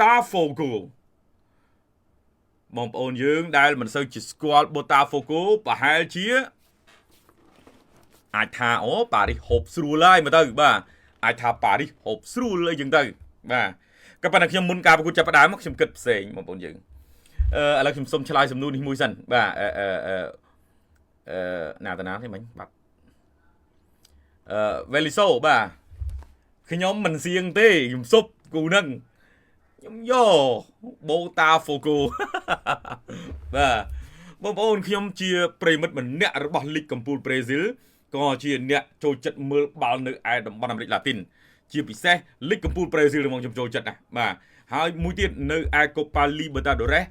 តាហ្វូកូបងប្អូនយើងដែលមិនសូវជាស្គាល់បូតាហ្វូកូប្រហែលជាអាចថាអូប៉ារីសហូបស្រួលហើយមើលទៅបាទអាចថាប៉ារីសហូបស្រួលអីចឹងទៅបាទក៏ប៉ុន្តែខ្ញុំមុនការប្រកួតចាប់ផ្ដើមខ្ញុំគិតផ្សេងបងប្អូនយើងឥឡូវខ្ញុំសុំឆ្លើយសំណួរនេះមួយសិនបាទអឺអឺអឺអឺណាតាណាទេមិញបាទវេលីសូបាទខ្ញុំមិនសៀងទេខ្ញុំសុបគូនឹងខ្ញុំយកបូតាហ្វូកូបាទបងប្អូនខ្ញុំជាប្រិមិត្តម្នាក់របស់លីកកំពូលប្រេស៊ីលក៏ជាអ្នកចូលចិត្តមើលបាល់នៅឯតំបន់អាមេរិកឡាទីនជាពិសេសលីកកំពូលប្រេស៊ីលរបស់ខ្ញុំចូលចិត្តណាស់បាទហើយមួយទៀតនៅឯកូប៉ាលីបឺតាដូរ៉េស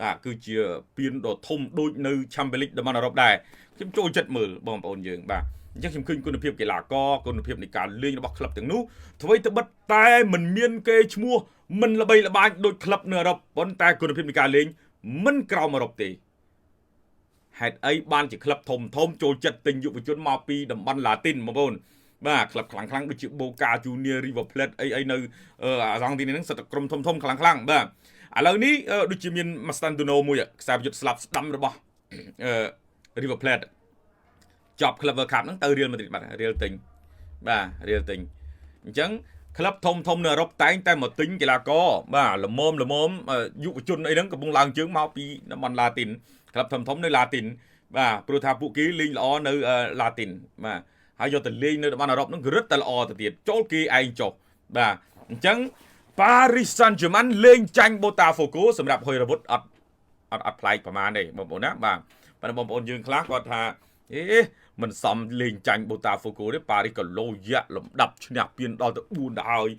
បាទគឺជាពានដ៏ធំដូចនៅ Champions League តំបន់អឺរ៉ុបដែរខ្ញុំចូលចិត្តមើលបងប្អូនយើងបាទអញ្ចឹងខ្ញុំឃើញគុណភាពកីឡាករគុណភាពនៃការលេងរបស់ក្លឹបទាំងនោះអ្វីត្បិតតែមិនមានគេឈ្មោះមិនល្បីល្បាញដូចក្លឹបនៅអឺរ៉ុបប៉ុន្តែគុណភាពនៃការលេងមិនក្រោមអឺរ៉ុបទេហេតុអីបានជាក្លឹបធំធំចូលចិត្តទិញយុវជនមកពីតំបន់ឡាទីនបងប្អូនបាទក្លឹបខ្លាំងខ្លាំងដូចជាបូកាជូនីរីវើផ្លេតអីអីនៅអាសង់ទីនេះហ្នឹងសិតតែក្រុមធំធំខ្លាំងខ្លាំងបាទឥឡូវនេះដូចជាមានម៉ាស្តាន់ដូណូមួយខ្សែប្រយុទ្ធស្លាប់ស្ដាំរបស់រីវើផ្លេតចប់ Club World Cup ហ្នឹងទៅរៀលម៉ាឌ្រីតបាទរៀលទិញបាទរៀលទិញអញ្ចឹងក្លឹបធំធំនៅអឺរ៉ុបតែងតែមកទិញកីឡាករបាទល្មមល្មមយុវជនអីហ្នឹងកំពុងឡើងជើងមកពីតំបន់ឡាទីនក្លឹបធំធំនៅឡាទីនបាទព្រោះថាពួកគេលេងល្អនៅឡាទីនបាទហើយយកទៅលេងនៅតំបន់អឺរ៉ុបហ្នឹងគឺរឹតតែល្អទៅទៀតចូលគេឯងចុះបាទអញ្ចឹងប៉ារីសសាន់ហ្សឺម៉ាន់លេងចាញ់បូតាហ្វូកូសម្រាប់ហុយរវុធអត់អត់អត់ប្លែកប្រហែលទេបងប្អូនណាបាទប៉ុន្តែបងប្អូនយើងខ្លះគាត់ថាអេមិនសមលេងចាញ់បូតាហ្វូកូទេប៉ារីសក៏លោយៈលំដាប់ឈ្នះពានដល់ទៅ4ទៅហើយ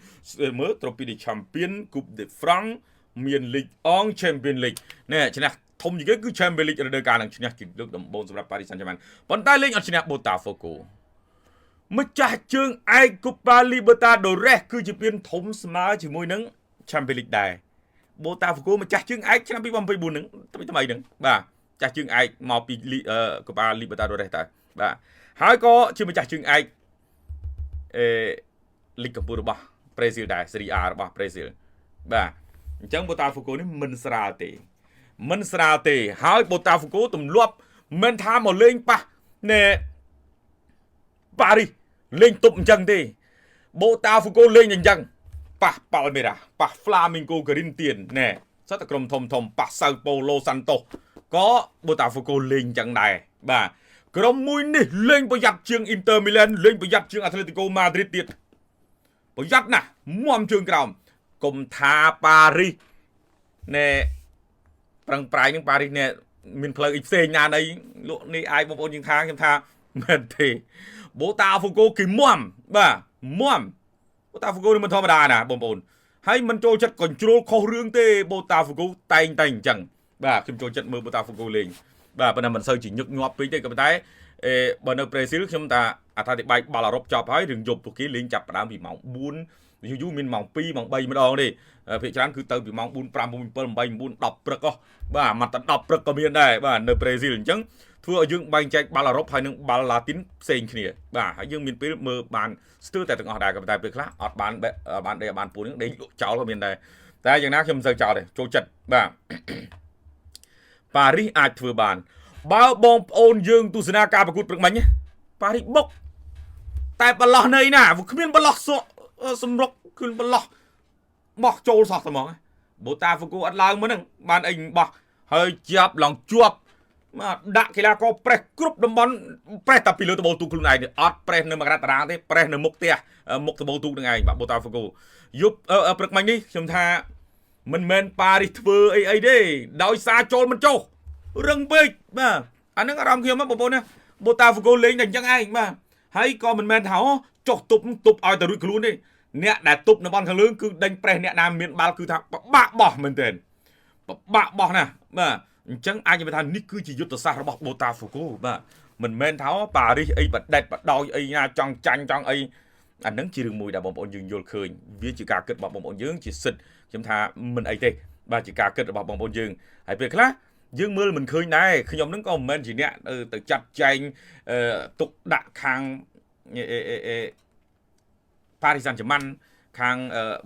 មើល Trophée des Champions Coupe de France មាន Ligue 1 Champions League នេះឈ្នះធំជាងគេគឺ Champions League រដូវកាលនឹងឈ្នះជាលើកដំបូងសម្រាប់ Paris Saint-Germain ប៉ុន្តែលេងអត់ឈ្នះ Botafogo ម្ចាស់ជើងឯក Copa Libertadores គឺជាពានធំស្មើជាមួយនឹង Champions League ដែរ Botafogo ម្ចាស់ជើងឯកឆ្នាំ2024ហ្នឹងថ្មីថ្មីហ្នឹងបាទចាស់ជើងឯកមកពី Copa Libertadores តើបាទហើយក៏ជាម្ចាស់ជើងឯកអេលីកកំពូលរបស់ប្រេស៊ីលដែរ Serie A របស់ប្រេស៊ីលបាទអញ្ចឹង Botafogo នេះមិនស្រាលទេមិនស្រាលទេហើយ Botafogo ទម្លាប់មិនថាមកលេងប៉ះណែប៉ារីសលេងទប់អញ្ចឹងទេ Botafogo លេងអញ្ចឹងប៉ះប៉ាល់មេរ៉ាប៉ះ Flamengo Corinthians ណែសត្វតែក្រុមធំធំប៉ះសៅប៉ូឡូសាន់តូសក៏ Botafogo លេងអញ្ចឹងដែរបាទក្រុមមួយនេះលេងប្រយ័ត្នជាង Inter Milan លេងប្រយ័ត្នជាង Atletico Madrid ទៀតប្រយ័ត្នណាស់មមជើងក្រោមកុំថាប៉ារីសណែប្រឹងប្រែងនឹងប៉ារីសណែមានផ្លូវអីផ្សេងណានៃលក់នេះអាចបងប្អូនយើងថាខ្ញុំថាមែនទេបូតាហ្វូកូគេមមបាទមមបូតាហ្វូកូនេះមិនធម្មតាណាបងប្អូនហើយមិនចូលចិត្តកញ្ជ្រោលខុសរឿងទេបូតាហ្វូកូតែងតែអញ្ចឹងបាទខ្ញុំចូលចិត្តមើលបូតាហ្វូកូលេងបាទប៉ុន្តែមិនសូវជាញឹកញាប់ពេកទេក៏ប៉ុន្តែអេបើនៅប្រេស៊ីលខ្ញុំថាអត្ថាធិប្បាយបាល់អឺរ៉ុបចប់ហើយរឿងយប់ពួកគេលេងចាប់ផ្ដើមពីម៉ោង4យូរយូរមានម៉ោង2ម៉ោង3ម្ដងទេភាគច្រើនគឺទៅពីម៉ោង4 5 6 7 8 9 10ព្រឹកហ៎បាទមកតែ10ព្រឹកក៏មានដែរបាទនៅប្រេស៊ីលអញ្ចឹងធ្វើឲ្យយើងបែងចែកបាល់អឺរ៉ុបហើយនិងបាល់ឡាទីនផ្សេងគ្នាបាទហើយយើងមានពេលមើលបានស្ទើរតែទាំងអស់ដែរក៏ប៉ុន្តែពេលខ្លះអត់បានបានដេកបានពួនហ្នឹងដេកលក់ចោលក៏មានដែរតែយ៉ាងណាខ្ញុំមិនសូវចោលទេចូលចិត្តបាទប៉ារីសអាចធ្វើបានបើបងប្អូនយើងទស្សនាការប្រកួតព្រឹកមិញប៉ារីសបុកតែបលោះនៃណាគ្មានបលោះសក់សម្រុកគឺបលោះបោះចូលសោះតែហ្មងបូតាហ្វូកូអត់ឡើងមកហ្នឹងបានអីបោះហើយចាប់ឡងជាប់មកដាក់កីឡាករប្រេះគ្រប់តំបន់ប្រេះតែពីលើដបូលទូកខ្លួនឯងអត់ប្រេះនៅមករាតារាងទេប្រេះនៅមុខផ្ទះមុខដបូលទូកនឹងឯងបាទបូតាហ្វូកូយប់ព្រឹកមិញនេះខ្ញុំថាមិនមែនប៉ារីសធ្វើអីអីទេដោយសារចូលមិនចុះរឹងពេកបាទអានឹងអារម្មណ៍ខ្ញុំបងប្អូនណាបូតាហ្វូកូលេងតែអញ្ចឹងឯងបាទហើយក៏មិនមែនថាចុះទប់ទប់ឲ្យតែរួចខ្លួនទេអ្នកដែលទប់នៅបនខាងលើគឺដេញប្រេះអ្នកណាមានបាល់គឺថាពិបាកបោះមែនទែនពិបាកបោះណាស់បាទអញ្ចឹងអាចនិយាយថានេះគឺជាយុទ្ធសាស្ត្ររបស់បូតាហ្វូកូបាទមិនមែនថាប៉ារីសអីបដិតបដោយអីណាចង់ចាញ់ចង់អីអានឹងជារឿងមួយដែលបងប្អូនយើងយល់ឃើញវាជាការគិតរបស់បងប្អូនយើងជាសិទ្ធខ្ញុំថាមិនអីទេបាទជាការគិតរបស់បងប្អូនយើងហើយពេលខ្លះយើងមើលមិនឃើញដែរខ្ញុំនឹងក៏មិនមែនជាអ្នកទៅចាត់ចែងទុកដាក់ខាងអេអេអេប៉ារីសសាន់ហ្សឺម៉ាន់ខាង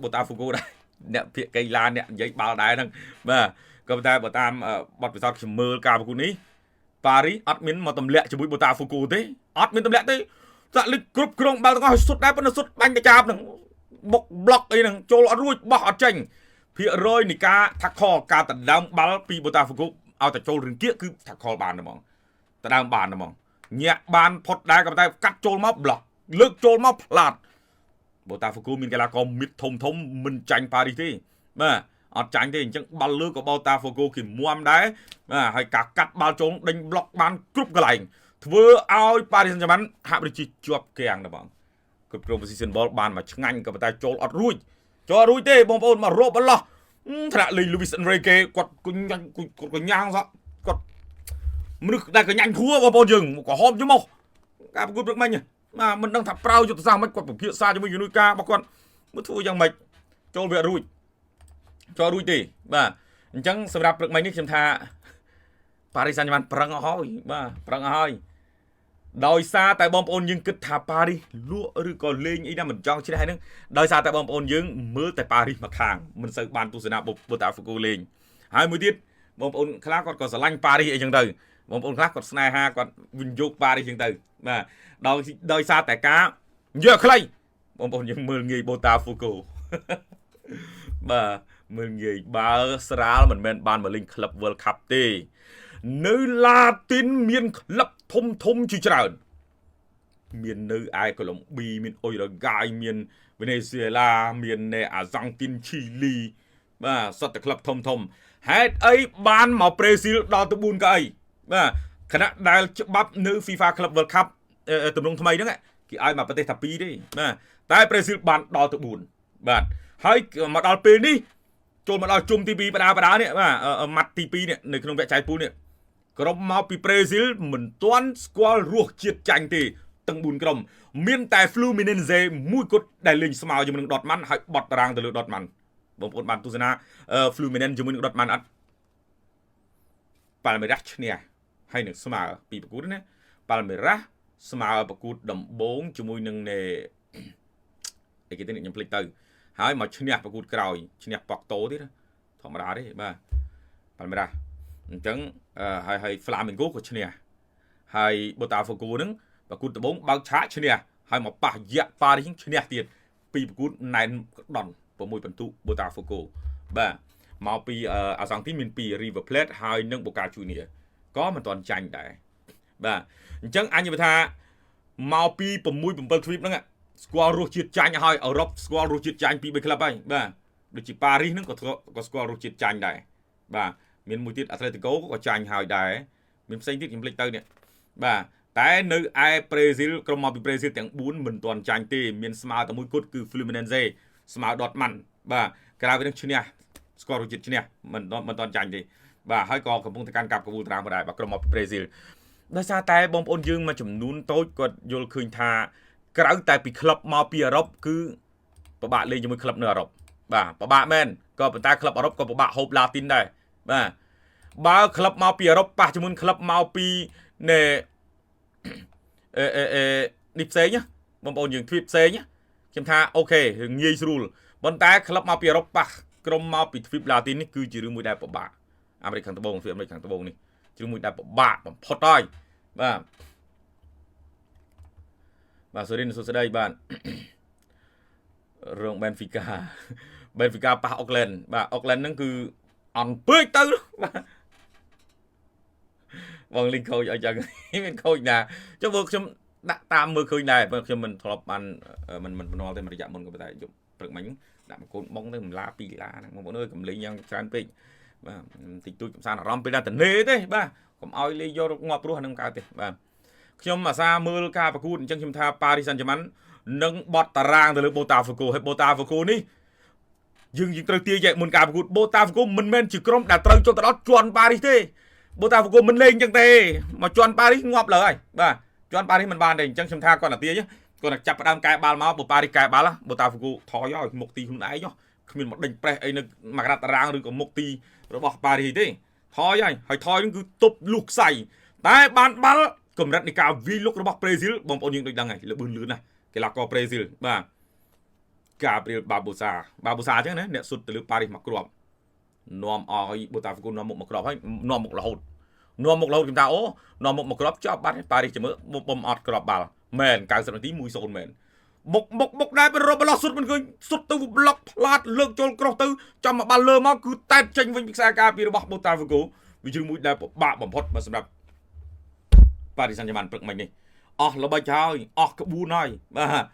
បូតាហ្វូកូដែរ អ្នកភាគកីឡាអ្នកនិយាយបាល់ដែរហ្នឹងបាទក៏ប៉ុន្តែបើតាមបទពិសោធន៍ខ្ញុំមើលការប្រកួតនេះប៉ារីអត់មានមកទម្លាក់ជាមួយបូតាហ្វូកូទេអត់មានទម្លាក់ទេសាក់លិចគ្រប់គ្រងបាល់ទាំងអស់សុទ្ធដែរប៉ុន្តែសុទ្ធបាញ់ទៅចាប់ហ្នឹងបុកប្លុកអីហ្នឹងចូលអត់រួចបោះអត់ចេញភាគរយនៃការ tackle ការដណ្ដើមបាល់ពីបូតាហ្វូកូឲ្យតែចូលរង្គៀកគឺ tackle បានហ្មងដណ្ដើមបានហ្មងញាក់បានផុតដែរក៏ប៉ុន្តែកាត់ចូលមកប្លុកលើកចូលមកផ្លាតបូតាហ្វូកូមានកីឡាករមីតធំធំមិនចាញ់ប៉ារីសទេបាទអត់ចាញ់ទេអញ្ចឹងបាល់លើក៏បូតាហ្វូកូគេមួមដែរបាទហើយការកាត់បាល់ចូលដេញប្លុកបានគ្រប់កន្លែងធ្វើឲ្យប៉ារីសសាំងហ្សឺម៉ាន់ហាក់ដូចជាជាប់គាំងដែរបងគ្រប់គ្រង position ball បានមកឆ្ងាញ់ក៏ប៉ុន្តែចូលអត់រួចចូលអត់រួចទេបងប្អូនមករកបន្លោះថ្នាក់លេង Luis Enrique គាត់កញ្ញាគាត់កញ្ញាងសោះគាត់មនុស្សដែលកញ្ញាញ់ខួរបងប្អូនយើងក្រហមយមកការប្រកួតព្រឹកមិញបាទមិនដឹងថាប្រើយុទ្ធសាស្ត្រមិនគាត់ពិភាក្សាជាមួយជំនួយការរបស់គាត់មើលធ្វើយ៉ាងម៉េចចូលវារួចចូលរួចទេបាទអញ្ចឹងសម្រាប់ព្រឹកមិញនេះខ្ញុំថាប៉ារីសសាំងហ្សឺម៉ាន់ប្រឹងអស់ហើយបាទប្រឹងអស់ហើយដោយសារតែបងប្អូនយើងគិតថាប៉ារីសលក់ឬក៏លេងអីណាមិនចង់ឈ្នះហ្នឹងដោយសារតែបងប្អូនយើងមើលតែប៉ារីសមកខាងមិនសូវបានទស្សនាបូតាហ្វូកូលេងហើយមួយទៀតបងប្អូនខ្លះគាត់ក៏ស្រឡាញ់ប៉ារីសអីចឹងទៅបងប្អូនខ្លះគាត់ស្នេហាគាត់វិនិយោគប៉ារីសចឹងទៅបាទដោយសារតែការនិយាយខ្លីបងប្អូនយើងមើលងាយបូតាហ្វូកូបាទមើលងាយបើស្រាលមិនមែនបានមកលេងក្លឹប World Cup ទេនៅឡាទីនមានក្លឹបធំធំជាច្រើនមាននៅឯកូឡុំប៊ីមានអ៊ុយរ៉ាហ្គាយមានវេណេស៊ុយអេឡាមាននៅអាហ្សង់ទីនឈីលីបាទសុទ្ធតែក្លឹបធំធំហេតុអីបានមកប្រេស៊ីលដល់ទៅ4កៅអីបាទខណៈដែលច្បាប់នៅ FIFA Club World Cup ទំនងថ្មីហ្នឹងគេឲ្យមកប្រទេសថា2ទេបាទតែប្រេស៊ីលបានដល់ទៅ4បាទហើយមកដល់ពេលនេះចូលមកដល់ជុំទី2បដាបដានេះបាទម៉ាត់ទី2នេះនៅក្នុងវគ្គចែកពូលនេះក្រុមមកពីប្រេស៊ីលមិនទាន់ស្គាល់រសជាតិចាញ់ទេទាំង4ក្រុមមានតែ Fluminense មួយគត់ដែលលេងស្មើជាមួយនឹង Dortmund ហើយបត់តារាងទៅលើ Dortmund បងប្អូនបានទស្សនា Fluminense ជាមួយនឹង Dortmund អត់ Palmeiras ឈ្នះហើយនឹងស្មើពីប្រកួតណា Palmeiras ស្មើប្រកួតដំបូងជាមួយនឹងនៃអីគេទេខ្ញុំភ្លេចទៅហើយមកឈ្នះប្រកួតក្រោយឈ្នះប៉ុកតូទៀតធម្មតាទេបាទ Palmeiras អញ្ចឹងហើយហើយ Flamengo ក៏ឈ្នះហើយ Botafogo ហ្នឹងប្រកួតដំបូងបើកឆាកឈ្នះហើយមកប៉ះយៈប៉ារីសឈ្នះទៀតពីប្រកួតណែនដន់6ពិន្ទុ Botafogo បាទមកពីអាសង់ទីនមានពី River Plate ហើយនិង Boca Juniors ក៏មិនទាន់ចាញ់ដែរបាទអញ្ចឹងអញនិយាយថាមកពី6 7ទ្វីបហ្នឹងស្គាល់រសជាតិចាញ់ហើយអឺរ៉ុបស្គាល់រសជាតិចាញ់ពី3ក្លឹបហើយបាទដូចជាប៉ារីសហ្នឹងក៏ក៏ស្គាល់រសជាតិចាញ់ដែរបាទមានមួយទៀតអាត្លេទីកូក៏ចាញ់ហើយដែរមានផ្សេងទៀតខ្ញុំភ្លេចទៅនេះបាទតែនៅឯប្រេស៊ីលក្រុមមកពីប្រេស៊ីលទាំង4មិនទាន់ចាញ់ទេមានស្មើតែមួយគត់គឺ Fluminense ស្មើ Dortmund បាទក្រៅពីនឹងឈ្នះស្គាល់រសជាតិឈ្នះមិនមិនទាន់ចាញ់ទេបាទហើយក៏កំពុងតែកាន់កាប់កវូលតារាងដែរបាទក្រុមមកពីប្រេស៊ីលដោយសារតែបងប្អូនយើងមួយចំនួនតូចគាត់យល់ឃើញថាក្រៅតែពីក្លឹបមកពីអឺរ៉ុបគឺពិបាកលេងជាមួយក្លឹបនៅអឺរ៉ុបបាទពិបាកមែនក៏ប៉ុន្តែក្លឹបអឺរ៉ុបក៏ពិបាកហូបឡាទីនដែរបាទបើក្លឹបមកពីអឺរ៉ុបប៉ះជាមួយក្លឹបមកពីណែអេអេអេនេះផ្សេងណាបងប្អូនយើងទ្វីបផ្សេងខ្ញុំថា OK ងាយស្រួលប៉ុន្តែក្លឹបមកពីអឺរ៉ុបប៉ះក្រុមមកពីទ្វីបឡាទីននេះគឺជារឿងមួយដែលពិបាកអាមេរិកខាងត្បូងទ្វីបអាមេរិកខាងត្បូងនេះជារឿងមួយដែលពិបាកបំផុតហើយបាទបាទសូរិនសួស្តីបាទរងបេនហ្វីកាបេនហ្វីកាប៉ះអូក្លែនបាទអូក្លែនហ្នឹងគឺអន់ពេកទៅបាទបងលីងខូចអីចឹងមានខូចណាចុះបើខ្ញុំដាក់តាមមើលឃើញដែរបើខ្ញុំមិនធ្លាប់បានមិនមិនភ្នាល់ទេមួយរយៈមុនក៏ប៉ុន្តែយប់ព្រឹកមិញដាក់មកកូនបងទៅម្លា2ឡាហ្នឹងបងប្អូនអើយកំលេងយ៉ាងច្រើនពេកបាទតិចតួចកំសាន្តអារម្មណ៍ពេលណាតនេទេបាទកុំឲ្យលេងយកងាប់រស់ហ្នឹងកើតទេបាទខ្ញុំអាសាមើលការប្រកួតអញ្ចឹងខ្ញុំថាប៉ារីសសាន់ហ្សឺម៉ាន់នឹងបត់តារាងទៅលើបូតាហ្វូកូហើយបូតាហ្វូកូនេះយើងយើងត្រូវទាយមុនការប្រកួតបូតាហ្វូកូមិនមែនជាក្រុមដែលត្រូវចូលទៅដល់ជន់ប៉ារីសទេបូតាហ្វូកូមិនលេងអញ្ចឹងទេមកជន់ប៉ារីសងាប់លើហើយបាទជន់ប៉ារីសមិនបានទេអញ្ចឹងខ្ញុំថាគាត់តែទាយគាត់តែចាប់ផ្ដើមកែបាល់មកបើប៉ារីសកែបាល់បូតាហ្វូកូថយហើយមុខទីខ្លួនឯងគ្មានមកដេញប្រេះអីនៅមកក្រាត់តារាងឬក៏មុខទីរបស់ប៉ារីសទេថយហើយហើយថយនឹងគឺទប់លុះខ្សែតែបានបាល់កម្រិតនៃការវាយលុករបស់ប្រេស៊ីលបងប្អូនយើងដូចដឹងហើយលបឿនលឿនណាស់កីឡាករប្រេស៊ីលបាទ កាព្រីលបាបូសាបាបូសាអញ្ចឹងណាអ្នកសុទ្ធទៅលើប៉ារីសមកគ្រាប់នាំឲ្យបូតាហ្វូកូនាំមុខមកគ្រាប់ហើយនាំមុខរហូតនាំមុខរហូតខ្ញុំថាអូនាំមុខមកគ្រាប់ចប់បាត់ប៉ារីសចាំមើលបំអត់គ្រាប់បាល់មែន90នាទី1-0មែនបុកបុកបុកដែររបឡោះសុទ្ធមិនឃើញសុទ្ធទៅប្លុកផ្លាតលើកចូលក្រោះទៅចំមកបាល់លើមកគឺតែតចេញវិញពីខ្សែការពីរបស់បូតាហ្វូកូវាជាមួយដែលពិបាកបំផុតមកសម្រាប់ប៉ារីសសាន់ហ្សឺម៉ាន់ព្រឹកមិញនេះអស់ល្បិចហើយអស់ក្បួនហើយបាទ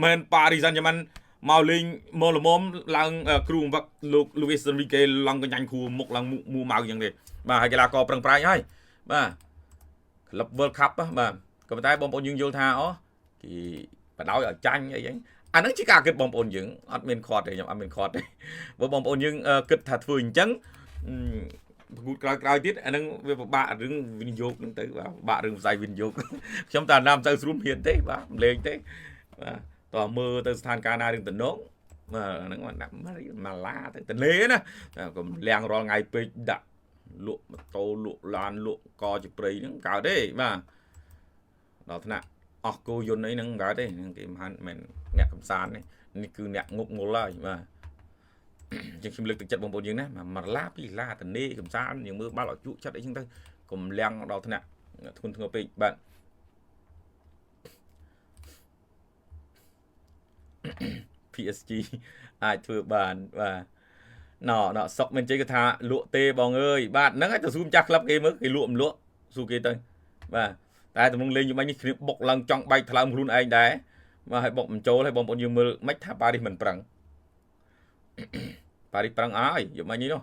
មិនប៉ារីសសាន់ហ្សឺម៉ាន់មកលេងមកល្មមឡើងគ្រូវឹកលោកលូវីសអេនរីកេឡើងកញ្ញាញ់គ្រូមុខឡើងមួម៉ៅយ៉ាងនេះបាទហើយកីឡាករប្រឹងប្រែងហើយបាទក្លឹប World Cup បាទក៏ប៉ុន្តែបងប្អូនយើងយល់ថាអូគេបដ ாய் ឲ្យចាញ់អីចឹងអាហ្នឹងជាការគិតបងប្អូនយើងអត់មានខាត់ទេខ្ញុំអត់មានខាត់ទេបើបងប្អូនយើងគិតថាធ្វើអញ្ចឹងប្រកួតក្រោយក្រោយទៀតអាហ្នឹងវាពិបាករឿងវិនិយោគហ្នឹងទៅបាទពិបាករឿងផ្សាយវិនិយោគខ្ញុំតែណាំទៅស្រួលហ៊ានទេបាទមិនលេងទេបាទតោះមើលទៅស្ថានភាពណារឿងតំណងបាទហ្នឹងមកដាក់ម៉ាឡាទៅតលេណាកុំលៀងរាល់ថ្ងៃពេកដាក់លក់ម៉ូតូលក់ឡានលក់កជាព្រៃហ្នឹងកើតទេបាទដល់ថ្នាក់អស់គោយន្តអីហ្នឹងកើតទេគេមិនមែនអ្នកកំសាន្តនេះនេះគឺអ្នកងប់ងល់ហើយបាទអញ្ចឹងខ្ញុំលើកទឹកចិត្តបងប្អូនយើងណាមួយឡាពីរឡាតនេកំសាន្តយើងមើលបាល់ឲ្យជក់ចិត្តអីចឹងទៅកុំលៀងដល់ថ្នាក់ធ្ងន់ធ្ងរពេកបាទ PSG អាចធ្វើបានបាទណណសុកមិនជ័យគឺថាលក់ទេបងអើយបាទហ្នឹងហើយទៅស៊ូមចាស់ក្លឹបគេមើលគេលក់មិនលក់ស៊ូគេទៅបាទតែទំនងលេងយំបាញ់នេះគ្នាបុកឡើងចង់បែកថ្លើមខ្លួនឯងដែរបាទឲ្យបុកមិនចូលឲ្យបងប្អូនយើងមើលមិនថាប៉ារីសមិនប្រឹងប៉ារីសប្រឹងអើយយំបាញ់នេះនោះ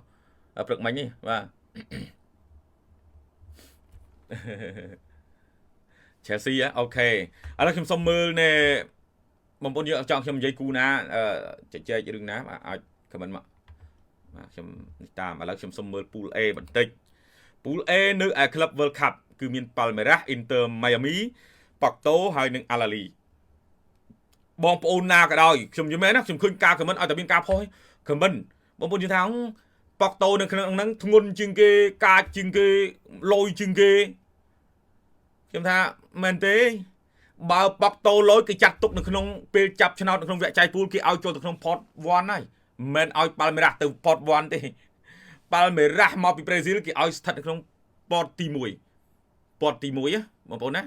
ព្រឹកមិញនេះបាទ Chelsea អូខេឥឡូវខ្ញុំសុំមើលណែបងប្អូនយើងចង់ខ្ញុំនិយាយគូណាជជែករឿងណាអាច comment មកបាទខ្ញុំនេះតាមឥឡូវខ្ញុំសុំមើល pool A បន្តិច pool A នៅឯ Club World Cup គឺមាន Palmeiras Inter Miami Porto ហើយនិង Al Ahly បងប្អូនណាក៏ដោយខ្ញុំយល់មែនណាខ្ញុំឃើញការ comment ឲ្យតែមានការផុស comment បងប្អូនយល់ថាប៉ុកតូនៅក្នុងហ្នឹងធ្ងន់ជាងគេកាចជាងគេលយជាងគេខ្ញុំថាមែនទេបើប៉ុកតូលយគេចាត់ទុកនៅក្នុងពេលចាប់ឆ្នោតនៅក្នុងវគ្គចែកពូលគេឲ្យចូលទៅក្នុង pot 1ហើយមិនឲ្យប៉ាល់មេរ៉ាស់ទៅ pot 1ទេប៉ាល់មេរ៉ាស់មកពីប្រេស៊ីលគេឲ្យស្ថិតនៅក្នុង pot ទី1 pot ទី1ណាបងប្អូនណា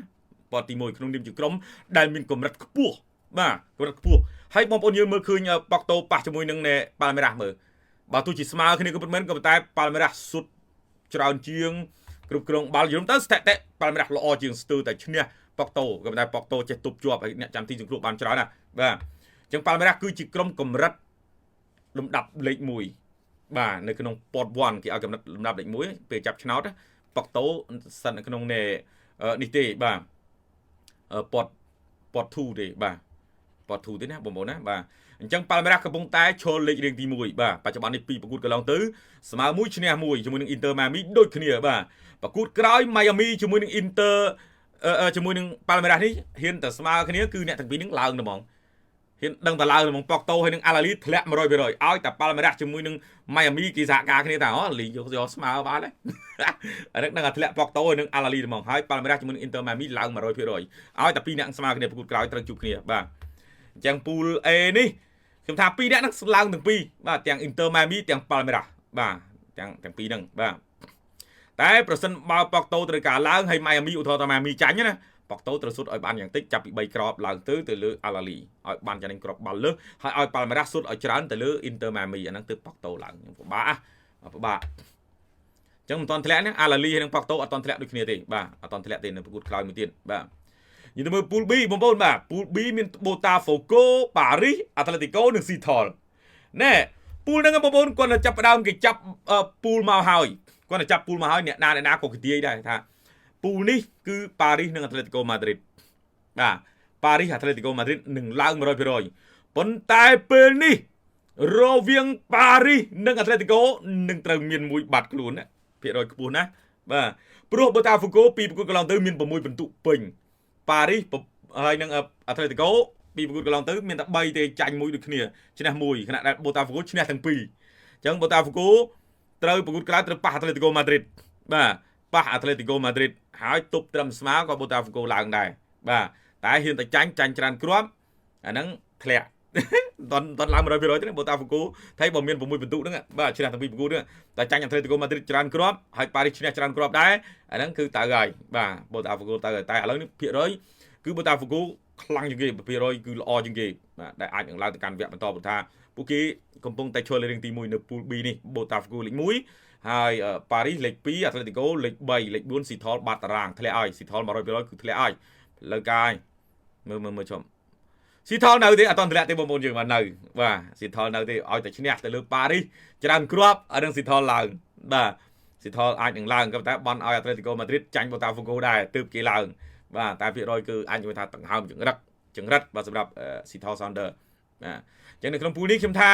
pot ទី1ក្នុងនាមជាក្រុមដែលមានកម្រិតខ្ពស់បាទកម្រិតខ្ពស់ហើយបងប្អូនយើងមើលឃើញប៉ុកតូប៉ះជាមួយនឹងប៉ាល់មេរ៉ាស់មើលបើទោះជាស្មើគ្នាក៏ពិតមែនក៏ប៉ុន្តែប៉ាល់មេរ៉ាស់សុទ្ធច្រើនជាងគ្រប់គ្រងបាល់យល់ទៅស្ថិតិប៉ាល់មេរ៉ាស់ល្អជាងស្ទើរតែឈ្នះប៉ុកតូក៏ប៉ុន្តែប៉ុកតូចេះទប់ជាប់ឲ្យអ្នកចាំទីសង្គ្រោះបានច្រើនណាបាទអញ្ចឹងប៉ាល់មេរ៉ាស់គឺជាក្រុមកម្រិតលំដាប់លេខ1បាទនៅក្នុង pot 1គេឲ្យកំណត់លំដាប់លេខ1ពេលចាប់ឆ្នោតប៉ុកតូស្ថិតនៅក្នុងនេះទេបាទ pot pot 2ទេបាទ pot 2ទេណាបងប្អូនណាបាទអញ្ចឹងប៉ាល់មេរ៉ាកំពុងតែឈរលេខរៀងទី1បាទបច្ចុប្បន្ននេះពីរប្រកួតកន្លងទៅស្មើមួយឈ្នះមួយជាមួយនឹង Inter Miami ដូចគ្នាបាទប្រកួតក្រោយ Miami ជាមួយនឹង Inter ជាមួយនឹងប៉ាល់មេរ៉ានេះហ៊ានតែស្មើគ្នាគឺអ្នកទាំងពីរនឹងឡើងតែហ្មងហ៊ានដឹងតែឡើងហ្មងប៉ុកតូហើយនឹងអាឡាលីធ្លាក់100%ឲ្យតែប៉ាល់មេរ៉ាជាមួយនឹង Miami គេសហការគ្នាថាអូលីយកយកស្មើបានហើយអានេះដឹងតែធ្លាក់ប៉ុកតូហើយនឹងអាឡាលីហ្មងហើយប៉ាល់មេរ៉ាជាមួយនឹង Inter Miami ឡើង100%ឲ្យតែពីរអ្នកស្មើគ្នាប្រកួតក្រោយត្រូវជួបគ្នាបាទអញ្ចឹងពូល A នេះខ្ញុំថាពីរអ្នកហ្នឹងឡើងទាំងពីរបាទទាំង Inter Miami ទាំង Palmeiras បាទទាំងពីរហ្នឹងបាទតែប្រសិនបើប៉ុកតូត្រូវការឡើងហើយ Miami ឧទាហរណ៍ថា Miami ចាញ់ណាប៉ុកតូត្រូវសុទ្ធឲ្យបានយ៉ាងតិចចាប់ពី3គ្រាប់ឡើងទៅទៅលើ Al Ahly ឲ្យបានចំណេញគ្រាប់បាល់លើសហើយឲ្យ Palmeiras សុទ្ធឲ្យច្រើនទៅលើ Inter Miami អាហ្នឹងទើបប៉ុកតូឡើងខ្ញុំពិបាកពិបាកចឹងមិនទាន់ធ្លាក់ណា Al Ahly និងប៉ុកតូអត់ទាន់ធ្លាក់ដូចគ្នាទេបាទអត់ទាន់ធ្លាក់ទេនៅប្រកួតក្រោយមួយទៀតបាទនិយាយទៅមើល Pool B បងប្អូនបាទ Pool B មាន Botafogo Paris Atletico និង Seattle ណែពូលហ្នឹងបងប្អូនគាត់ទៅចាប់ផ្ដើមគេចាប់ពូលមកហើយគាត់ទៅចាប់ពូលមកហើយអ្នកណាអ្នកណាក៏គេទាយដែរថាពូលនេះគឺប៉ារីសនិងអាត្លេទីកូម៉ាឌ្រីតបាទប៉ារីសអាត្លេទីកូម៉ាឌ្រីតនឹងឡើង100%ប៉ុន្តែពេលនេះរវាងប៉ារីសនិងអាត្លេទីកូនឹងត្រូវមានមួយបាត់ខ្លួនណាភាគរយខ្ពស់ណាស់បាទព្រោះបូតាហ្វូកូពីប្រកួតកន្លងទៅមាន6ពិន្ទុពេញប៉ារីសហើយនិងអាត្លេទីកូពីប្រកួតកន្លងទៅមានតែ3ទេចាញ់មួយដូចគ្នាឈ្នះមួយខណៈដែលបូតាហ្វូកូឈ្នះទាំងពីរអញ្ចឹងបូតាហ្វូកូត្រូវប្រកួតក្រោយត្រូវប៉ះអាត្លេទីកូម៉ាឌ្រីតបាទប៉ះអាត្លេទីកូម៉ាឌ្រីតហើយទប់ត្រឹមស្មើក៏បូតាហ្វូកូឡើងដែរបាទតែហ៊ានតែចាញ់ចាញ់ច្រើនគ្រាប់អាហ្នឹងធ្លាក់ មិនតន់ឡើង100%ទេបូតាហ្វូកូថៃបើមាន6ពិន្ទុហ្នឹងបាទឈ្នះទាំងពីរប្រកួតហ្នឹងតែចាញ់អាត្លេទីកូម៉ាឌ្រីតច្រើនគ្រាប់ហើយប៉ារីសឈ្នះច្រើនគ្រាប់ដែរអាហ្នឹងគឺទៅហើយបាទបូតាហ្វូកូទៅហើយតែឥឡូវនេះភាគរយគឺបូតាហ្វូកូខ្លាំងជាងគេភាគរយគឺល្អជាងគេបាទដែលអាចនឹងឡើងទៅកាន់វគ្គបន្តព្រោះថាពួកគេកំពុងតែឈរលេខរៀងទី1នៅពូល B នេះបូតាហ្វូកូលេខ1ហើយប៉ារីសលេខ2អាត្លេទីកូលេខ3លេខ4ស៊ីថលបាត់តារាងធ្លាក់ឲ្យស៊ីថល100%គឺធ្លាក់ឲ្យលើកាយមើលមើលមើលជុំស៊ីថលនៅទេអត់តធ្លាក់ទេបងប្អូនយើងបាទនៅបាទស៊ីថលនៅទេឲ្យតែឈ្នះទៅលើប៉ារីសច្រើនគ្រាប់អានឹងស៊ីថលឡើងបាទស៊ីថលអាចនឹងឡើងក៏តែបន់ឲ្យអាត្លេទីកូម៉ាឌ្រីតចាញ់បូតាហ្វូកូដែរទើបគេឡើងបាទតែភាគរយគឺអាចនិយាយថាដង្ហើមចង្រិតចង្រិតបាទសម្រាប់ស៊ីថល Sander បាទអញ្ចឹងនៅក្នុងពូលនេះខ្ញុំថា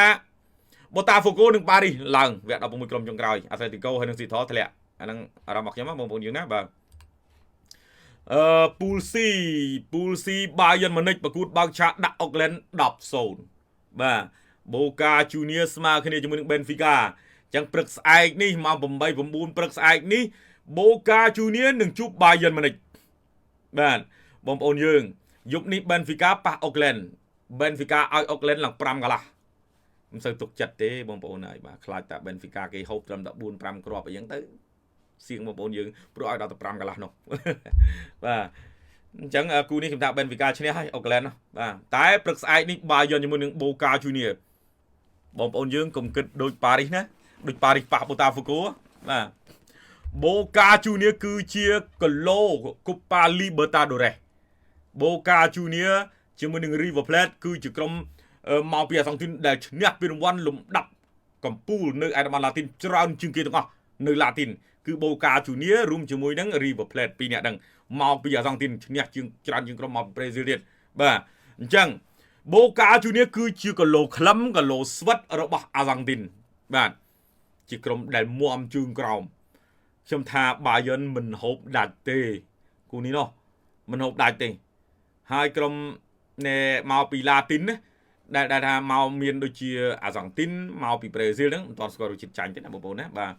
បូតាហ្វូកូនិងប៉ារីសឡើងវគ្គ16ក្រុមចុងក្រោយអាត្លេទីកូហើយនិងស៊ីថលធ្លាក់អាហ្នឹងអារម្មណ៍របស់ខ្ញុំបងប្អូនយើងណាបាទអឺពូល C ពូល C បាយិនម៉ូនិចប្រកួតបើកឆាកដាក់អុកឡែន10-0បាទបូកាជូនៀស្មើគ្នាជាមួយនឹងបេនហ្វីកាអញ្ចឹងព្រឹកស្អែកនេះម៉ោង8 9ព្រឹកស្អែកនេះបូកាជូនៀនឹងជួបបាយិនម៉ូនិចបាទបងប្អូនយើងយប់នេះបេនហ្វីកាប៉ះអុកឡែនបេនហ្វីកាឲ្យអុកឡែនឡើង5កន្លះមិនសូវទុកចិត្តទេបងប្អូនហើយបាទខ្លាចតែបេនហ្វីកាគេហូបត្រឹមតែ4 5គ្រាប់អីចឹងទៅសៀងបងប្អូនយើងព្រោះឲ្យដល់តែ5កន្លះនោះបាទអញ្ចឹងគូនេះខ្ញុំថាបេនហ្វីកាឈ្នះហើយអុកឡែនបាទតែព្រឹកស្អែកនេះបាយន់ជាមួយនឹងបូកាជូនៀបងប្អូនយើងកុំគិតដូចប៉ារីសណាដូចប៉ារីសប៉ះបូតាហ្វូកូបាទបូកាជូនៀគឺជាគីឡូកូប៉ាលីបឺតាដូរ៉េសបូកាជូនៀជាមួយនឹង River Plate គឺជាក្រុមមកពីអាសង់ទីនដែលឈ្នះពានរង្វាន់លំដាប់កម្ពូលនៅឯតំបន់ឡាទីនច្រើនជាងគេទាំងអស់នៅឡាទីនគឺបូកាជូនៀរួមជាមួយនឹង River Plate ពីរនាក់ហ្នឹងមកពីអាសង់ទីនឈ្នះជាងច្រើនជាងក្រុមមកពីប្រេស៊ីលទៀតបាទអញ្ចឹងបូកាជូនៀគឺជាគីឡូក្លឹមគីឡូស្វិតរបស់អាសង់ទីនបាទជាក្រុមដែលមមជើងក្រោមខ្ញុំថាបាយិនមិនហូបដាច់ទេគូនេះនោះមិនហូបដាច់ទេហើយក្រុមណែមកពីឡាទីនណាដែលថាមកមានដូចជាអាសង់ទីនមកពីប្រេស៊ីលហ្នឹងមិនទាន់ស្គាល់រសជាតិចាញ់ទេណាបងប្អូនណាបាទ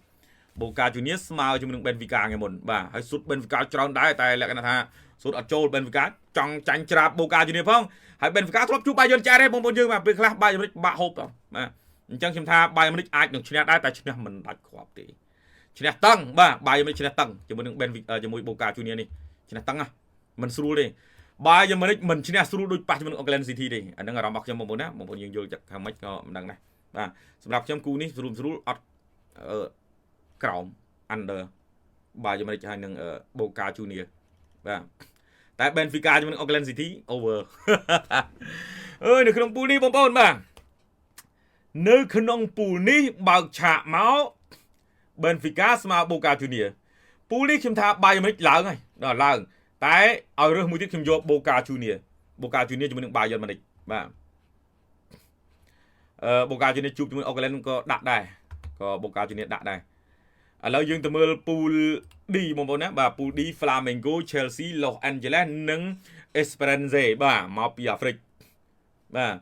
បូកាជូនៀស្មើជាមួយនឹងបេនហ្វីកាថ្ងៃមុនបាទហើយសុតបេនហ្វីកាច្រើនដែរតែលក្ខណៈថាសុតអត់ចូលបេនហ្វីកាចង់ចាញ់ច្រាបបូកាជូនៀផងហើយបេនហ្វីកាធ្លាប់ជួបបាយ័នចែដែរបងប្អូនយើងបាទពេលខ្លះបាយ័នបាក់ហូបបាទអញ្ចឹងខ្ញុំថាបាយ័នអាចនឹងឈ្នះដែរតែឈ្នះមិនដាច់គ្រាប់ទេឈ្នះតឹងបាទបាយ័នឈ្នះតឹងជាមួយនឹងបេនជាមួយបូកាជូនៀនេះឈ្នះតឹងណាមិនស្រួលទេបាយ័នមិនឈ្នះស្រួលដូចប៉ះជាមួយនឹងអូក្លែនស៊ីធីទេអាហ្នឹងអារម្មណ៍របស់ខ្ញុំបងប្អូនណាបងប្អូនយើងយល់ចិត្តខាងម៉េចក៏មិនដឹងដែរបាទសម្រាប់ខ្ញុំគូនេះស្រួលស្រួលអត់អឺក្រោម under បាយ័នហើយនឹងបូកាជូនៀបាទតែ Benfica ជាមួយនឹង Auckland City over អើយនៅក្នុងពូលនេះបងប្អូនបាទនៅក្នុងពូលនេះបើកឆាកមក Benfica ស្មើបូកាជូនៀពូលនេះខ្ញុំថាបាយ័នឡើងហើយដល់ឡើងតែឲ្យរើសមួយទៀតខ្ញុំយកបូកាជូនៀបូកាជូនៀជាមួយនឹងបាយ័នម៉ានិចបាទអឺបូកាជូនៀជួបជាមួយអូក្លែនក៏ដាក់ដែរក៏បូកាជូនៀដាក់ដែរឥឡូវយើងទៅមើលពូល D បងប្អូនណាបាទពូល D Flamengo Chelsea Los Angeles និង Esperance បាទមកពីអាហ្វ្រិកបាទ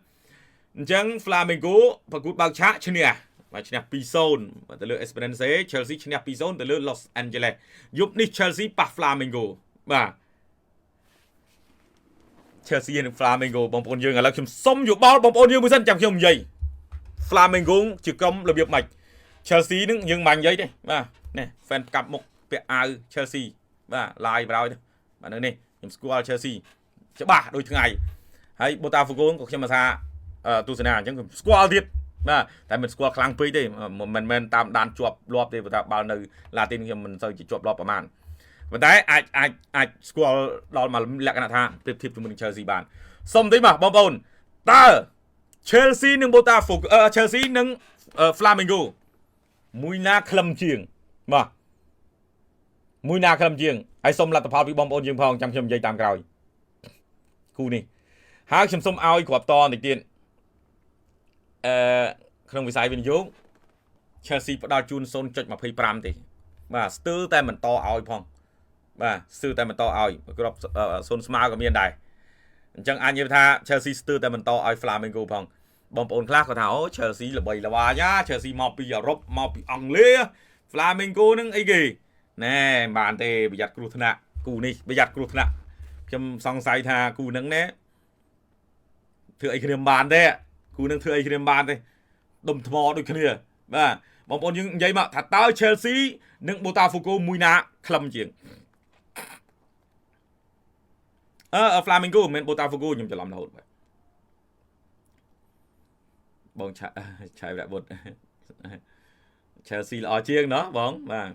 អញ្ចឹង Flamengo ប្រកួតបើកឆាកឈ្នះបាទឈ្នះ2-0បាទទៅលើ Esperance Chelsea ឈ្នះ2-0ទៅលើ Los Angeles យប់នេះ Chelsea ប៉ះ Flamengo បាទ Chelsea និង Flamengo បងប្អូនយើងឥឡូវខ្ញុំសុំយោបល់បងប្អូនយើងមួយសិនចាំខ្ញុំនិយាយ Flamengo ជាក្រុមរបៀបម៉េច Chelsea នឹងយើងមិននិយាយទេបាទនេះ fan ផ្កាប់មុខពាក់អាវ Chelsea បាទ live ប្រោយបាទនៅនេះខ្ញុំស្គាល់ Chelsea ច្បាស់ដូចថ្ងៃហើយ Botafogo ក៏ខ្ញុំអាសាទស្សនាអញ្ចឹងខ្ញុំស្គាល់ទៀតបាទតែមិនស្គាល់ខ្លាំងពេកទេមិនមែនតាមដានជាប់លាប់ទេព្រោះថាបាល់នៅឡាទីនខ្ញុំមិនសូវជាជាប់លាប់ប្រហែលប៉ុន្តែអាចអាចអាចស្គាល់ដល់មកលក្ខណៈថាប្រៀបធៀបជាមួយនឹង Chelsea បានសុំតិចបាទបងប្អូនតើ Chelsea និង Botafogo Chelsea និង Flamengo មួយណាក្លឹមជាងបាទមួយណាក្លឹមជាងហើយសុំលទ្ធផលពីបងប្អូនយើងផងចាំខ្ញុំនិយាយតាមក្រោយគូនេះហើយខ្ញុំសុំឲ្យគ្រាប់តបន្តិចទៀតអឺក្នុងវិស័យវិនិយោគ Chelsea ផ្ដល់ជូន0.25ទេបាទស្ទើរតែមិនតឲ្យផងបាទស្ទើរតែមិនតឲ្យគ្រាប់0ស្មើក៏មានដែរអញ្ចឹងអាចនិយាយថា Chelsea ស្ទើរតែមិនតឲ្យ Flamengo ផងបងប្អូនខ្លះគាត់ថាអូ Chelsea ល្បីល្បាញណា Chelsea មកពីអឺរ៉ុបមកពីអង់គ្លេស Flamengo នឹងអីគេណែមិនបានទេប្រយ័ត្នគ្រោះថ្នាក់គូនេះប្រយ័ត្នគ្រោះថ្នាក់ខ្ញុំសង្ស័យថាគូនឹងណែធ្វើអីគ្នាមិនបានទេ គូនឹងធ្វើអីគ្នាមិនបានទេដុំថ្មដូចគ្នាបាទបងប្អូនយើងនិយាយមកថាតើ Chelsea និង Botafogo មួយណាក្លឹមជាងអឺ Flamengo មិនមែន Botafogo ខ្ញុំច្រឡំរហូតបាទបងឆាឆាយវរៈបុត្រ Chelsea ល្អជាងណោះបងបាទ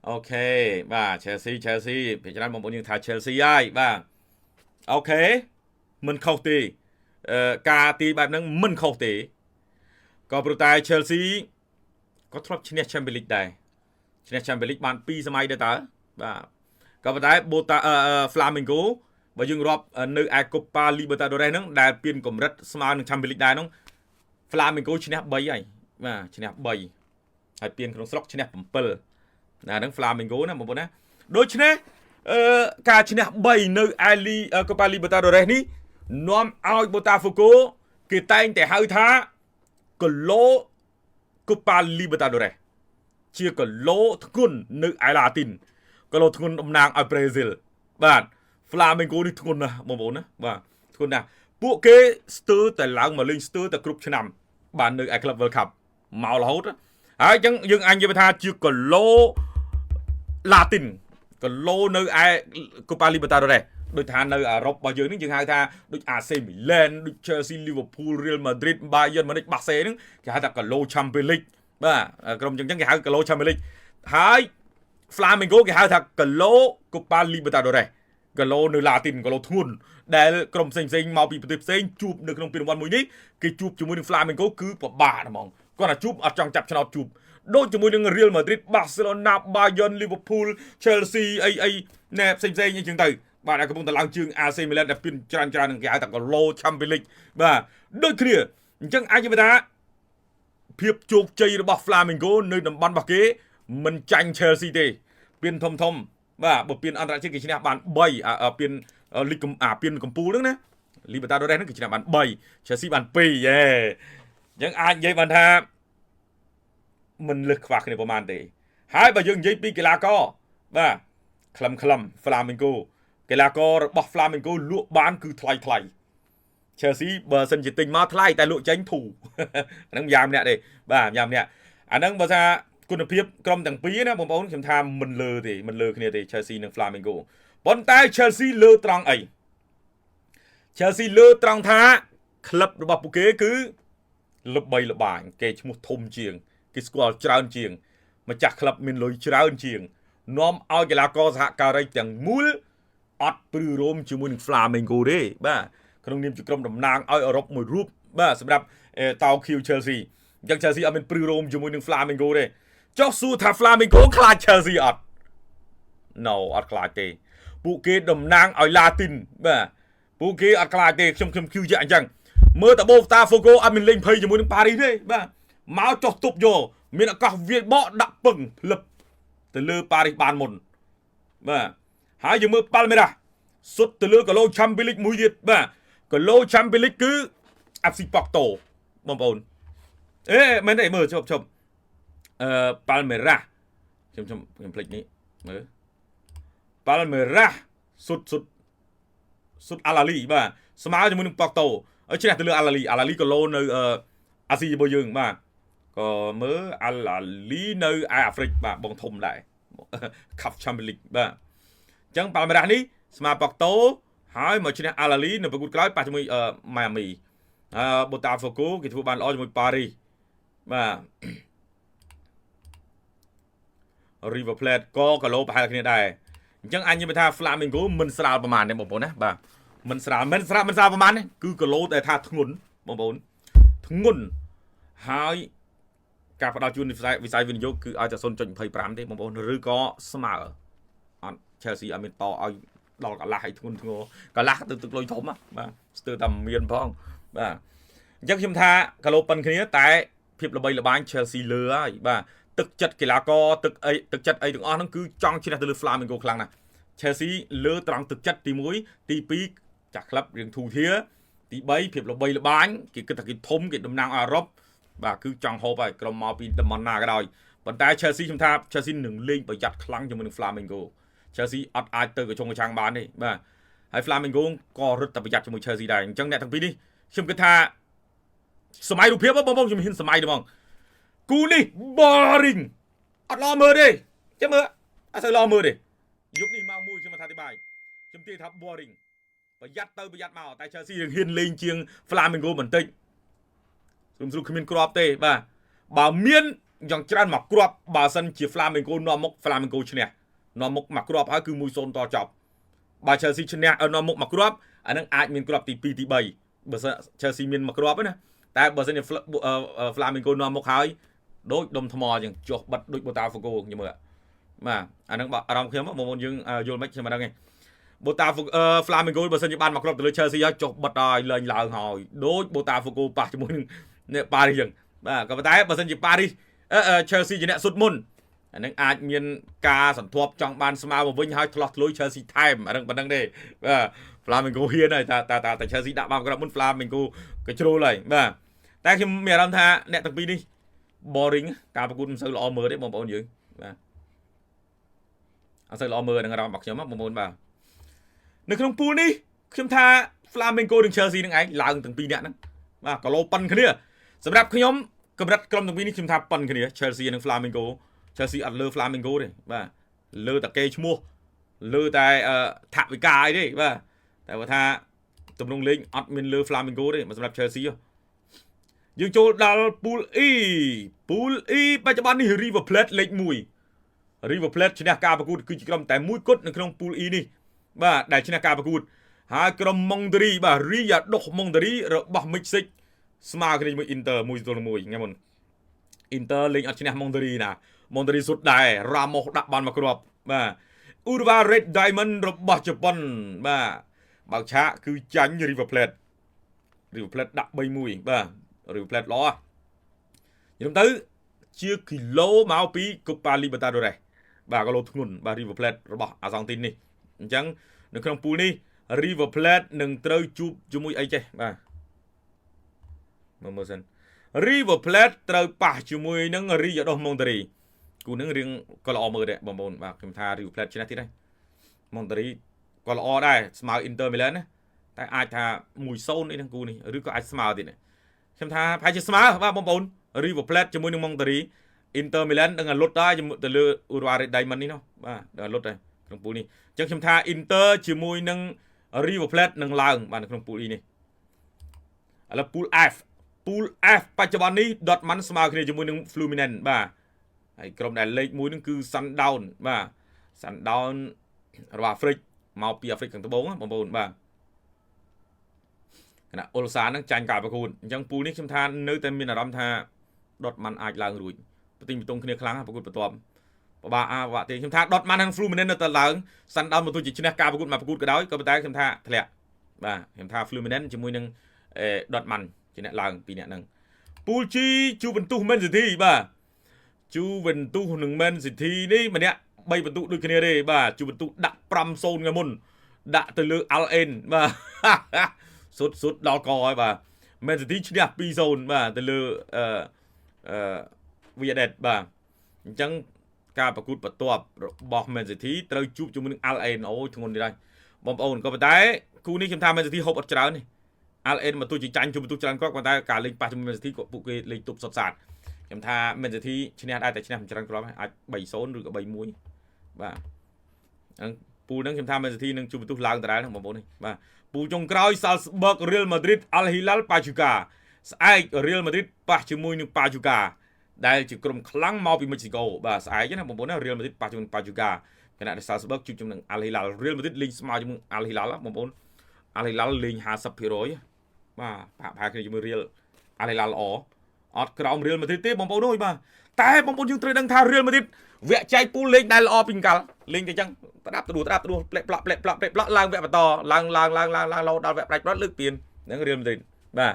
OK បាទ Chelsea Chelsea ភាគច្រើនបងប្អូនយើងថា Chelsea ហើយបាទ OK មិនខុសទេអឺការទីបែបហ្នឹងមិនខុសទេក៏ព្រោះតែ Chelsea ក៏ធ្លាប់ឈ្នះ Champions League ដែរឈ្នះ Champions League បាន2សម័យដែរតើបាទក៏ប៉ុន្តែ Bota Flamengo បើយើងរាប់នៅឯ Copa Libertadores ហ្នឹងដែលពៀនកម្រិតស្មើនឹង Champions League ដែរហ្នឹង Flamengo ឈ្នះ3ហើយបាទឈ្នះ3ហើយពៀនក្នុងស្រុកឈ្នះ7ណាហ្នឹង Flamengo ណាបងប្អូនណាដូច្នេះអឺការឈ្នះ3នៅឯលី Copa Libertadores នេះនាំឲ្យ Botafogo គេតែងតែហៅថាគឡូ Copa Libertadores ជាគឡូធ្ងន់នៅឯឡាទីនគឡូធ្ងន់តំណាងឲ្យប្រេស៊ីលបាទ Flamengo នេះធ្ងន់ណាស់បងប្អូនណាបាទធ្ងន់ណាស់ពួកគេស្ទើរតែឡើងមកលេងស្ទើរតែគ្រប់ឆ្នាំបាទនៅឯ Club World Cup មករហូតហើយអញ្ចឹងយើងអាចនិយាយថាជាគឡូឡាទីនគឡូនៅឯ Copa Libertadores ដូចថានៅអឺរ៉ុបរបស់យើងនេះយើងហៅថាដូច AC Milan ដូច Chelsea Liverpool Real Madrid Bayern Munich Barca ហ្នឹងគេហៅថាគឡូ Champions League បាទក្រុមចឹងចឹងគេហៅគឡូ Champions League ហើយ Flamengo គេហៅថាគឡូ Copa Libertadores គឡូនៅឡាទីនគឡូធ្ងន់ដែលក្រុមផ្សេងផ្សេងមកពីប្រទេសផ្សេងជួបនៅក្នុងពានរង្វាន់មួយនេះគេជួបជាមួយនឹង Flamengo គឺពិបាកហ្មងគាត់ថាជួបអត់ចង់ចាប់ឆ្នោតជួបដូចជាមួយនឹង Real Madrid Barcelona Bayern Liverpool Chelsea អីអីណែផ្សេងផ្សេងអីចឹងទៅបាទដែលកំពុងតែឡើងជើង AC Milan ដែលពីច្រើនច្រើននឹងគេហៅថាគឡូ Champions League បាទដូចគ្នាអញ្ចឹងអាចនិយាយថាភាពជោគជ័យរបស់ Flamengo នៅតំបន់របស់គេមិនចាញ់ Chelsea ទេពានធំធំបាទបើពានអន្តរជាតិគេឈ្នះបាន3អាពានលីកអាពានកំពូលហ្នឹងណា Libertadores ហ្នឹងគេឈ្នះបាន3 Chelsea បាន2យេអញ្ចឹងអាចនិយាយបានថាមិនលើសខ្វះគ្នាប្រហែលទេហើយបើយើងនិយាយពីកីឡាករបាទក្លឹមក្លឹម Flamengo កីឡាកររបស់ Flamengo លក់បានគឺថ្លៃថ្លៃ Chelsea បើសិនជាទិញមកថ្លៃតែលក់ចេញធូរអាហ្នឹងយ៉ាងម្នាក់ទេបាទយ៉ាងម្នាក់អាហ្នឹងបើថាគុណភាពក្រុមទាំងពីរណាបងប្អូនខ្ញុំថាមិនលើទេមិនលើគ្នាទេ Chelsea និង Flamengo ប៉ុន្តែ Chelsea លើត្រង់អី Chelsea លើត្រង់ថាក្លឹបរបស់ពួកគេគឺល្បីល្បាញគេឈ្មោះធំជាងគេស្គាល់ច្រើនជាងម្ចាស់ក្លឹបមានលុយច្រើនជាងនាំឲ្យកីឡាករសហការីទាំងមូលអត់ព្រឺរោមជាមួយនឹង Flamengo ទេបាទក្នុងនាមជាក្រុមតំណាងឲ្យអឺរ៉ុបមួយរូបបាទសម្រាប់តោខៀវ Chelsea អញ្ចឹង Chelsea អត់មានព្រឺរោមជាមួយនឹង Flamengo ទេចុះសួរថា Flamengo ខ្លាច Chelsea អត់ No អត់ខ្លាចទេពួកគេតំណាងឲ្យឡាទីនបាទពួកគេអត់ខ្លាចទេខ្ញុំខ្ញុំជឿជាក់អញ្ចឹងមើលតបូតាហ្វូកូអត់មានលេងភ័យជាមួយនឹងប៉ារីសទេបាទមកចុះទប់យកមានឱកាសវាយបកដាក់ពឹងផ្លឹបទៅលើប៉ារីសបានមុនបាទហើយយើងមើលប៉ាល់មេរ៉ាសុទ្ធទៅលើគឡូ Champions League មួយទៀតបាទគឡូ Champions League គឺ FC Porto បងប្អូនអេមែនទេមើលជប់ជប់អឺប៉ាល់មេរ៉ាខ្ញុំខ្ញុំខ្ញុំភ្លេចនេះមើលប៉ាល់មេរ៉ាសុទ្ធសុទ្ធសុទ្ធអាឡាលីបាទស្មើជាមួយនឹងប៉កតូឈ្នះទៅលើអាឡាលីអាឡាលីក៏ឡូនៅអាស៊ីរបស់យើងបាទក៏មើលអាឡាលីនៅឯអាហ្វ្រិកបាទបងធំដែរ CAF Champions League បាទអញ្ចឹងប៉ាល់មេរ៉ានេះស្មើប៉កតូហើយមកឈ្នះអាឡាលីនៅប្រកួតក្រោយប៉ះជាមួយម៉ៃអាមីអឺបូតាហ្វូកូគេធ្វើបានល្អជាមួយប៉ារីសបាទ River Plate ក៏គីឡូប្រហែលគ្នាដែរអញ្ចឹងអញនិយាយថា Flamengo មិនស្រាលប្រហែលទេបងប្អូនណាបាទមិនស្រាលមិនស្រាលមិនស្រាលប្រហែលទេគឺគីឡូតែថាធ្ងន់បងប្អូនធ្ងន់ហើយការផ្ដល់ជូនវិស័យវិស័យវិនិយោគគឺឲ្យតែ0.25ទេបងប្អូនឬក៏ស្មើអត់ Chelsea អត់មានតឲ្យដល់កន្លះឲ្យធ្ងន់ធ្ងរកន្លះទៅទឹកលុយធំបាទស្ទើរតែមានផងបាទអញ្ចឹងខ្ញុំថាគីឡូប៉ុនគ្នាតែភាពល្បីល្បាញ Chelsea លើហើយបាទទឹកចិត្តកីឡាករទឹកអីទឹកចិត្តអីទាំងអស់ហ្នឹងគឺចង់ឈ្នះទៅលើ Flamengo ខ្លាំងណាស់ Chelsea លើត្រង់ទឹកចិត្តទី1ទី2ចាស់ក្លឹបរៀងធូធាទី3ភាពល្បីល្បាញគេគិតថាគេធំគេតំណាងឲ្យអឺរ៉ុបបាទគឺចង់ហូបហើយក្រុមមកពីតំបន់ណាក៏ដោយប៉ុន្តែ Chelsea ខ្ញុំថា Chelsea នឹងលេងប្រយ័ត្នខ្លាំងជាមួយនឹង Flamengo Chelsea អត់អាចទៅកញ្ចុងកញ្ឆាំងបានទេបាទហើយ Flamengo ក៏រឹតតែប្រយ័ត្នជាមួយ Chelsea ដែរអញ្ចឹងអ្នកទាំងពីរនេះ ខ្ញុំគិតថាសម័យរូបភាពបងប្អូនខ្ញុំហ៊ានសម័យហ្មងគូនេះ boring អត់ល្អមើលទេចាំមើលអត់សូវល្អមើលទេយប់នេះម៉ោង1ខ្ញុំអធិប្បាយខ្ញុំទាយថា boring ប្រយ័ត្នទៅប្រយ័ត្នមកតែ Chelsea រៀងហ៊ានលេងជាង Flamengo បន្តិចស្រុំស្រុំគ្មានគ្រាប់ទេបាទបើមានយ៉ាងច្រើនមកគ្រាប់បើសិនជា Flamengo នាំមុខ Flamengo ឈ្នះនាំមុខមកគ្រាប់ហើយគឺ1-0តចប់បើ Chelsea ឈ្នះនាំមុខមកគ្រាប់អានឹងអាចមានគ្រាប់ទី2ទី3បើសិន Chelsea មានមកគ្រាប់ណាតែបើសិនជា Flamengo នាំមុខហើយដូចដុំថ្មអញ្ចឹងចុះបិទដូច Botafogo ខ្ញុំមើលបាទអានឹងអារម្មណ៍ខ្ញុំបងប្អូនយើងយល់មិនខ្ញុំមិនដឹងទេ Botafogo Flamengo បើសិនជាបានមកគ្រាប់ទៅលើ Chelsea ហើយចុះបិទហើយលែងឡើងហើយដូច Botafogo ប៉ះជាមួយនឹងនេះប៉ារីសអញ្ចឹងបាទក៏ប៉ុន្តែបើសិនជាប៉ារីស Chelsea ជាអ្នកសុទ្ធមុនអានឹងអាចមានការសន្ធាប់ចង់បានស្មើមកវិញហើយឆ្លោះធ្លុយ Chelsea ថែមអានឹងប៉ុណ្្នឹងទេបាទ Flamengo ហ៊ានហើយតាតាតា Chelsea ដាក់បានគ្រាប់មុន Flamengo ក៏ជ្រុលហើយបាទតែខ្ញុំមានអារម្មណ៍ថាអ្នកទាំងពីរនេះ boring ការប្រកួតមិនសូវល្អមើលទេបងប្អូនយើងបាទអត់សូវល្អមើលនឹងអារម្មណ៍របស់ខ្ញុំបងប្អូនបាទនៅក្នុងពូលនេះខ្ញុំថា Flamengo និង Chelsea នឹងឯងឡើងទាំងពីរនាក់ហ្នឹងបាទគីឡូប៉ុនគ្នាសម្រាប់ខ្ញុំកម្រិតក្រុមទាំងពីរនេះខ្ញុំថាប៉ុនគ្នា Chelsea និង Flamengo Chelsea អត់លើ Flamengo ទេបាទលើតែគេឈ្មោះលើតែថវិកាអីទេបាទតែបើថាទំនងលេងអត់មានលើ Flamengo ទេសម្រាប់ Chelsea យើងចូលដល់ Pool E Pool E បច្ចុប្បន្ននេះ River Plate លេខ1 River Plate ឈ្នះការប្រកួតគឺជាក្រុមតែមួយគត់នៅក្នុង Pool E នេះបាទដែលឈ្នះការប្រកួតហើយក្រុម Monterrey បាទ Rayados Monterrey របស់ Mexic ស្មើគ្នាជាមួយ Inter 1-1ថ្ងៃមុន Inter លេងអត់ឈ្នះ Monterrey ណា Monterrey សុទ្ធដែរ Ramos ដាក់បានមកគ្រាប់បាទ Urawa Red Diamond របស់ជប៉ុនបាទបើកឆាកគឺចាញ់ River Plate River Plate ដាក់3-1បាទ River Plate ល្អខ្ញុំទៅជាគីឡូមកពី Copa Libertadores បាទគីឡូធ្ងន់បាទ River Plate របស់អាសង់ទីននេះអញ្ចឹងនៅក្នុងពូលនេះ River Plate នឹងត្រូវជួបជាមួយអីចេះបាទមើលមើលសិន River Plate ត្រូវប៉ះជាមួយនឹង Rayados Monterrey គូនឹងរៀងក៏ល្អមើលដែរបងប្អូនបាទខ្ញុំថា River Plate ឈ្នះទៀតហើយ Monterrey ក៏ល្អដែរស្មើ Inter Milan ណាតែអាចថា1-0អីហ្នឹងគូនេះឬក៏អាចស្មើទៀតខ្ញុំថាប្រហែលជាស្មើបាទបងប្អូន River Plate ជាមួយនឹង Monterrey Inter Milan នឹងលុតដែរទៅលើ Urawa Red Diamond នេះណោះបាទដល់លុតដែរក្នុងពូលនេះអញ្ចឹងខ្ញុំថា Inter ជាមួយនឹង River Plate នឹងឡើងបាទនៅក្នុងពូល E នេះឥឡូវពូល F ពូល F បច្ចុប្បន្ននេះ Dortmund ស្មើគ្នាជាមួយនឹង Fluminense បាទហើយក្រុមដែលលេខ1នឹងគឺ Sundown បាទ Sundown របស់អាហ្វ្រិកមកពីអាហ្វ្រិកខាងត្បូងបងប្អូនបាទគណៈអ៊ុលសានឹងចាញ់ការប្រកួតអញ្ចឹងពូលនេះខ្ញុំថានៅតែមានអារម្មណ៍ថា Dortmund អាចឡើងរួចប្រទិញបន្ទង់គ្នាខ្លាំងប្រកួតបន្ទាប់ពិបាកអាពិបាកទេខ្ញុំថា Dortmund និង Fluminense នៅតែឡើង Sundown មកទោះជាឈ្នះការប្រកួតមកប្រកួតក៏ដោយក៏ប៉ុន្តែខ្ញុំថាធ្លាក់បាទខ្ញុំថា Fluminense ជាមួយនឹង Dortmund ជាអ្នកឡើងពីរអ្នកហ្នឹងពូល G Juventus Man City បាទ Juventus និង Man City នេះម្នាក់3បន្ទុកដូចគ្នាទេបាទ Juventus ដាក់5-0ថ្ងៃមុនដាក់ទៅលើ Al Ain បាទសុតសុតដល់កហើយបាទ Man City ឈ្នះ2-0បាទទៅលើអឺអឺ Wydad បាទអញ្ចឹងការប្រកួតបន្ទាប់របស់ Man City ត្រូវជួបជាមួយនឹង Al Ain អូយធ្ងន់ទៀតហើយបងប្អូនក៏ប៉ុន្តែគូនេះខ្ញុំថា Man City ហូបអត់ច្រើនទេ Al Ain មកទោះជាចាញ់ជុំបន្ទុះច្រើនគ្រាប់ប៉ុន្តែការលេងប៉ះជាមួយ Man City ក៏ពួកគេលេងទប់សុតសាតខ្ញុំថា Man City ឈ្នះដែរតែឈ្នះមិនច្រើនគ្រាប់អាច3-0ឬក៏3-1បាទហ្នឹងពូលហ្នឹងខ្ញុំថា Man City នឹងជុំបន្ទុះឡើងដដែលហ្នឹងបងប្អូននេះបាទពូលចុងក្រោយ Salzburg Real Madrid Al Hilal Pachuca ស្អែក Real Madrid ប៉ះជាមួយនឹង Pachuca ដែលជាក្រុមខ្លាំងមកពីមិចស៊ីកូបាទស្អែកណាបងប្អូនណា Real Madrid ប៉ះជាមួយនឹង Pachuca ខណៈដែល Salzburg ជួបជាមួយនឹង Al Hilal Real Madrid លេងស្មើជាមួយ Al Hilal បងប្អូន Al Hilal លេង50%បាទប្រហាក់ប្រហែលគ្នាជាមួយ Real Al Hilal ល្អអត់ក្រោម Real Madrid ទេបងប្អូនអើយបាទតែបងប្អូនយើងត្រូវដឹងថា Real Madrid វគ្គចែកពូលលេងដែលល្អពីកាលលេងទៅចឹងត្ដាប់ត្ដួត្ដាប់ត្ដួផ្លែកផ្លាក់ផ្លែកផ្លាក់ផ្លែកផ្លាក់ឡើងវគ្គបន្តឡើងឡើងឡើងឡើងឡើងដល់វគ្គផ្ដាច់ផ្លាត់លើកពៀនហ្នឹង Real Madrid បាទ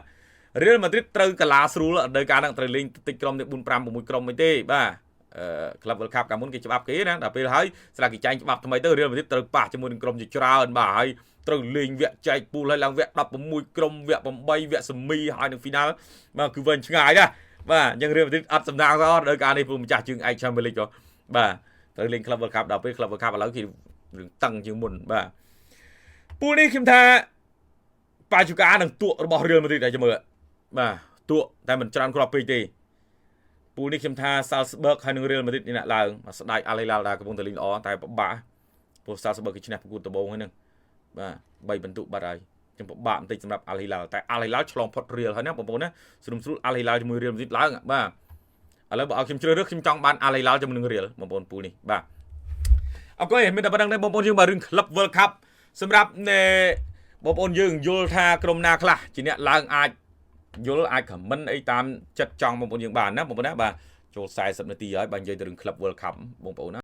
Real Madrid ត្រូវកាឡាស្រួលដល់ការហ្នឹងត្រូវលេងតិចក្រុមទេ4 5 6ក្រុមអីទេបាទអឺ Club World Cup កាលមុនគេច្បាប់គេណាដល់ពេលហើយស្រាប់គេចាញ់ច្បាប់ថ្មីទៅ Real Madrid ត្រូវប៉ះជាមួយនឹងក្រុមជាច្រើនបាទហើយត្រូវលេងវគ្គចែកពូលហើយឡើងវគ្គ16ក្រុមវគ្គ8វគ្គ semi ហើយនឹង final បាទគឺវែងឆ្ងាយណាបាទអញ្ចឹង Real Madrid អត់សំណាងសោះដោយការនេះព្រោះម្ចាស់ជើងឯក Champions League ហ៎បាទត្រូវលេង Club World Cup ដល់ពេល Club World Cup ឥឡូវគេរឿងតឹងជាងមុនបាទពូលនេះខ្ញុំថា ប៉ាជូកានិងតួរបស់រៀលម៉ាឌ្រីតតែមើលបាទតួតែមិនច្រើនគ្រាប់ពេកទេពូលនេះខ្ញុំថា Salzburg ហើយនិង Real Madrid នេះអ្នកឡើងស្ដាយ Al Hilal ដែរកំពុងតែលេងល្អតែពិបាកព្រោះ Salzburg គេឈ្នះប្រកួតដំបូងហ្នឹងបាទ3បន្ទុកបាត់ហើយខ្ញុំពិបាកបន្តិចសម្រាប់ Al Hilal តែ Al Hilal ឆ្លងផុត Real ហើយណាបងប្អូនណាស្រុំស្រួល Al Hilal ជាមួយ Real Madrid ឡើងបាទឥឡូវបើឲ្យខ្ញុំជ្រើសរើសខ្ញុំចង់បាន Al Hilal ជាមួយនឹង Real បងប្អូនពូលនេះបាទអរគុណមានតែប៉ុណ្្នឹងទេបងប្អូនយើងបាទរឿង Club World Cup សម្រាប់នៃបងប្អូនយើងយល់ថាក្រុមណាខ្លះជាអ្នកឡើងអាចយល់អាច comment អីតាមចិត្តចង់បងប្អូនយើងបានណាបងប្អូនណាបាទចូល40នាទីហើយបាទនិយាយទៅរឿង Club World Cup បងប្អូនណា។